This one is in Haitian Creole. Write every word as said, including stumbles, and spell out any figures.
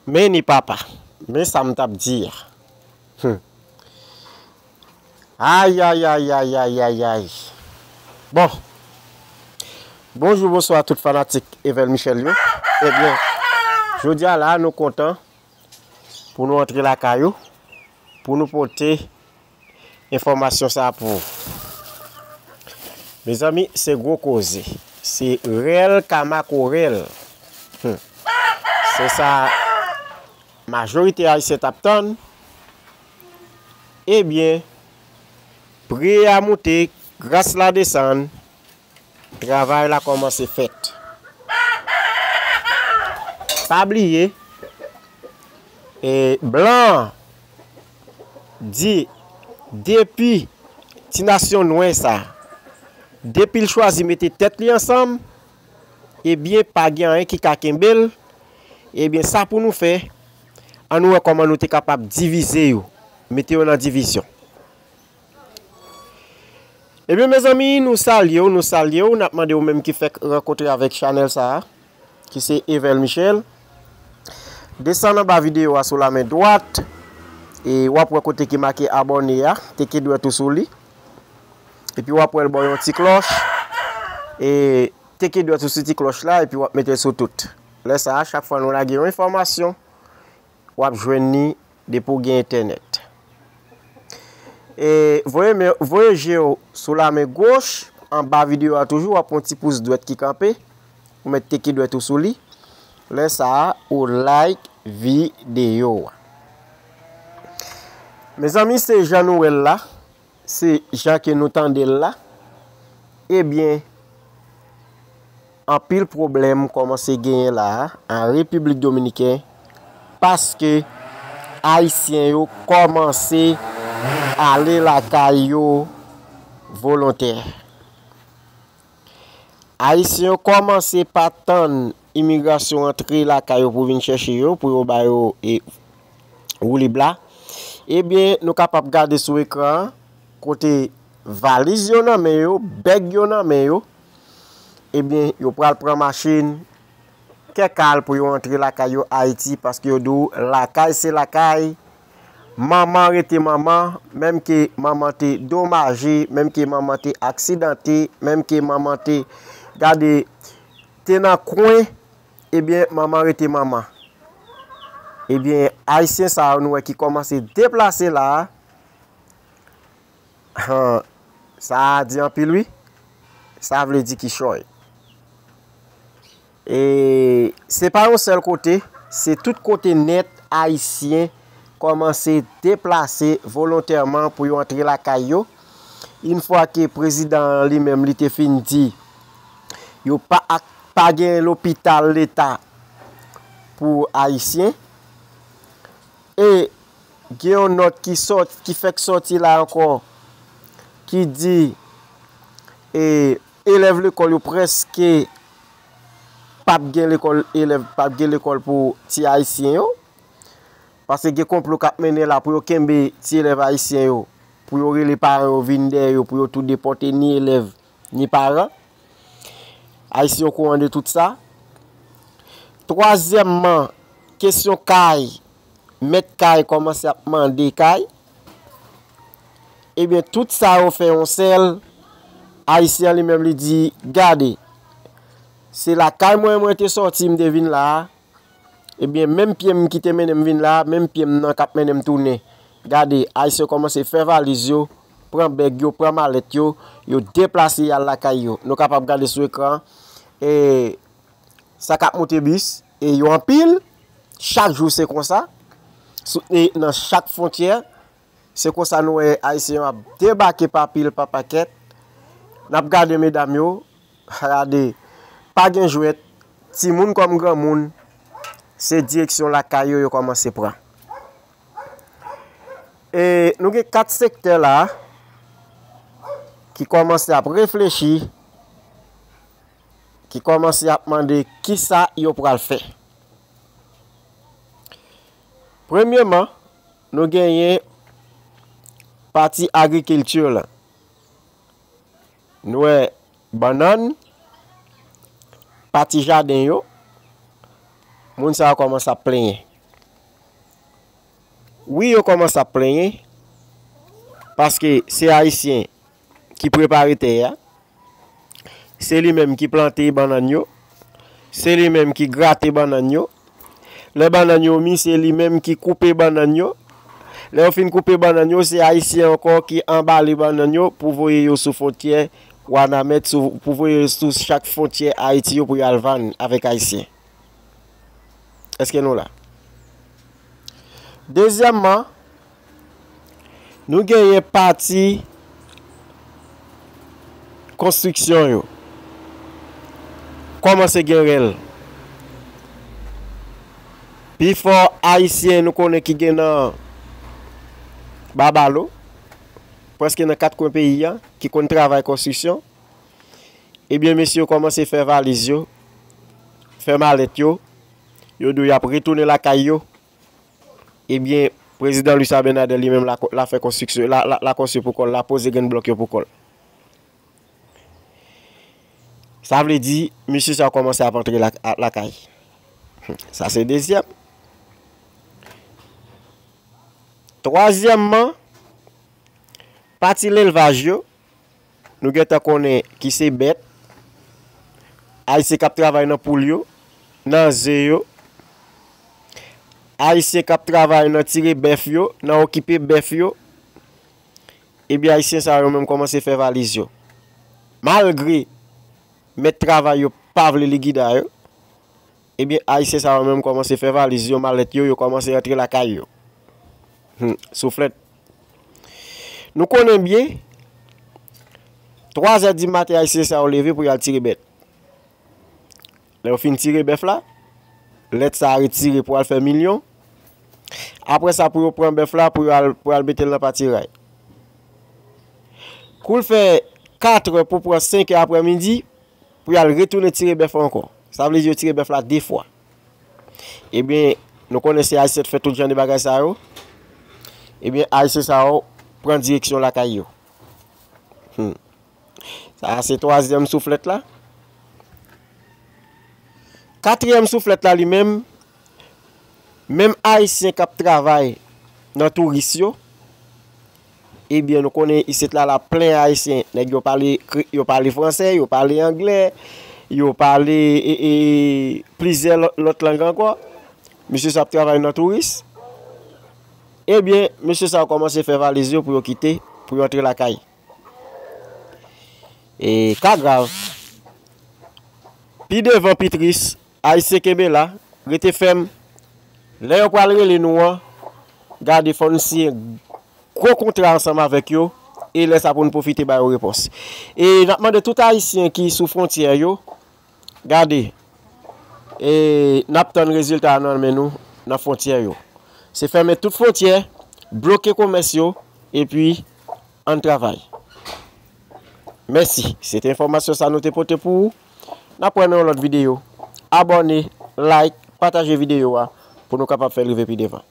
Men ni papa, men sa m t ap di a. Hmm. Ay, ay, ay, ay, ay, ay, ay. Bon. Bonjou, bonswa tout fanatik Evel Michel yo. Ebyen, jodi a la, nou kontan pou nou antre lakay ou, pou nou pote enfòmasyon sa a pou ou. Mezanmi, se gwo koze. Se rèl ka makorèl. Hmm. Se sa majorite ayisyen t ap tann. Ebyen, priye a moute, gras la desann, travay la kòmanse fèt. Pa bliye, e, blan an di, depi ti nasyon nwè sa, depi l chwazi mete tèt li ansanm, ebyen, pa gen anyen ki ka kenbe l. Ebyen, sa pou nou fè, ann nou wè kòman nou te kapab divize yo, mete yo nan divizyon. Ebyen, mezanmi, nou salye w, nou salye w, n ap mande w menm ki fèk rankontre avèk chanèl sa a, ki se Evel Michel. Desann anba videyo a sou lamen dwat, e w ap wè kote ki make abòne a, teke dwèt ou sou li. Epi w ap wè l ba w yon ti klòch, e teke dwèt ou sou ti klòch la, epi w ap mete l sou tout. Lè sa a, chak fwa nou lage yon enfòmasyon, w ap jwenn li depi w gen entènèt. E voye men, voye je w sou lamen goch, anba videyo a toujou, w ap wè yon ti pous dwèt ki kanpe, ou mèt teke dwèt ou sou li. Lè sa a, ou like videyo a. Mezanmi, se jan nou wè l la, se jan ke nou tande l la, ebyen, anpil pwoblèm kòmanse genyen la a, an Repiblik Dominiken, paske Ayisyen yo kòmanse ale lakay yo volontè. Ayisyen yo kòmanse pa tann imigrasyon antre lakay yo pou vin chèche yo, pou yo ba yo, e, woulib la. Ebyen, nou kapab gade sou ekran an, kote valiz yo nan men yo, bèg yo nan men yo. Ebyen, yo pral pran machin, kèk al pou yo antre lakay yo Ayiti, paske yo di w lakay se lakay, manman rete manman, menm ke manman te domaje, menm ke manman te aksidante, menm ke manman te gade, te nan kwen, ebyen, manman rete manman. Ebyen, Ayisyen sa yo nou wè ki kòmanse deplase la a, han, sa a di anpil wi. Sa vle di kichòy. E se pa yon sèl kote, se tout kote nèt Ayisyen kòmanse deplase volontèman pou yo antre lakay yo. Yon fwa ke prezidan an li menm li te fin di yo pa, pa gen lopital leta pou Ayisyen. E gen yon nòt ki sòt, ki fèk sòti la ankò, ki di, e, elèv lekòl yo prèske p ap gen lekòl, elèv p ap gen lekòl pou ti Ayisyen yo. Paske gen konplo k ap mennen la pou yo kenbe ti elèv ayisyen yo, pou yo rele paran yo vin dèyè yo, pou yo tou depòte ni elèv, ni paran. Ayisyen okouran de tout sa. Twazyèmman, kesyon kay, mèt kay kòmanse ap mande kay. Ebyen, tout sa yo fè yon sèl. Ayisyen an li menm li di, gade, se lakay mwen, mwen te sòti, m te vin la a. Ebyen, menm pye m ki te mennen m vin la a, menm pye m nan k ap mennen m tounen. Gade, Ayisyen yo kòmanse fè valiz yo, pran bèg yo, pran malèt yo, yo deplase y al lakay yo. Nou kapab gade sou ekran an, e, sa k ap monte bis, e yo anpil, chak jou se konsa, sou, e nan chak fwontyè, se konsa nou wè Ayisyen yo ap debake pa pil, pa pakèt. N ap gade medam yo, gade, pa gen jwèt, timoun kòm granmoun, se direksyon lakay yo yo kòmanse pran. E nou gen kat sektè la ki kòmanse ap reflechi, ki kòmanse ap mande kisa yo pral fè. Premyeman, nou genyen pati agrikilti la. Nou wè bannann, pati jaden yo, moun sa yo kòmanse ap plenyen. Wi, yo kòmanse ap plenyen, paske se Ayisyen ki prepare tè a, se li menm ki plante bannann yo, se li menm ki grate bannann yo. Lè bannann yo mi, se li menm ki koupe bannann yo. Lè yo fin koupe bannann yo, se Ayisyen ankò ki anbale bannann yo pou voye yo sou fwontyè Wanament, sou, pou voye yo sou chak fwontyè Ayiti yo pou y al vann avèk Ayisyen. Èske nou la? Dezyèmman, nou genyen pati konstriksyon yo kòmanse gen rèl. Pifò Ayisyen nou konnen ki gen nan Babalo, prèske nan kat kwen peyi a, ki konn travay konstriksyon, ebyen, mesye yo kòmanse fè valiz yo, fè malèt yo, yo di w y ap retounen lakay yo. Ebyen, prezidan Luis Abinader li menm la, la fè konstriksyon, la, la, la konstwi pou kò l, la poze grenn blòk yo pou kò l. Sa vle di, mesye sa yo kòmanse ap antre la, a, lakay. Sa se dezyèm. Twazyèmman, pati lelvaj yo, nou gentan konnen ki se bèt. Ayisyen k ap travay nan poul yo, nan ze yo. Ayisyen k ap travay nan tire bèf yo, nan okipe bèf yo. Ebyen, Ayisyen sa yo menm kòmanse fè valiz yo. Malgre mèt travay yo pa vle ligida yo, ebyen, Ayisyen sa yo menm kòmanse fè valiz yo, malèt yo, yo kòmanse rantre lakay yo. Hmm, souflèt. Nou konnen byen, twa zè di maten, Ayisyen sa yo leve pou y al tire bèt. Lè yo fin tire bèf la, lèt sa a retire pou al fè milyon. Apre sa, pou yo pran bèf la, pou yo al, pou al mete l nan patiray. Kou l fè katrè pou pran senkè aprèmidi, pou y al retounen tire bèf la ankò. Sa vle di yo tire bèf la de fwa. Ebyen, nou konnen se Ayisyen t fè tout jan de bagay sa yo. Ebyen, Ayisyen sa yo pran direksyon lakay yo. Hmm. Sa a se twazyèm souflèt la. Katriyèm souflèt la li menm, menm Ayisyen k ap travay nan touris yo, ebyen, nou konnen isit la, la plen Ayisyen. Nèg yo pale kre-, yo pale fransè, yo pale anglè, yo pale, e, e, plizyè lòt, lòt lang ankò. Mesye sa ap travay nan touris. Ebyen, mesye sa yo kòmanse fè valiz yo pou yo kite, pou yo antre lakay. E ka grav. Pi devan, pi tris, Ayisyen kenbe la, rete fèm. Lè yo pral rele nou an, gade, fò n siyen gwo kontra ansanm avèk yo, e lè sa pou n pwofite ba yo repons. E n ap mande tout Ayisyen ki sou fwontyè yo, gade, e n ap tann rezilta a nan men nou nan fwontyè yo. Se fèmen tout fwontyè, bloke komès yo, epi ann travay. Mèsi. Se te enfòmasyon sa nou te pote pou ou. N ap wè nan yon lòt videyo. Abòne, like, pataje videyo a pou nou kapab fè l rive pi devan.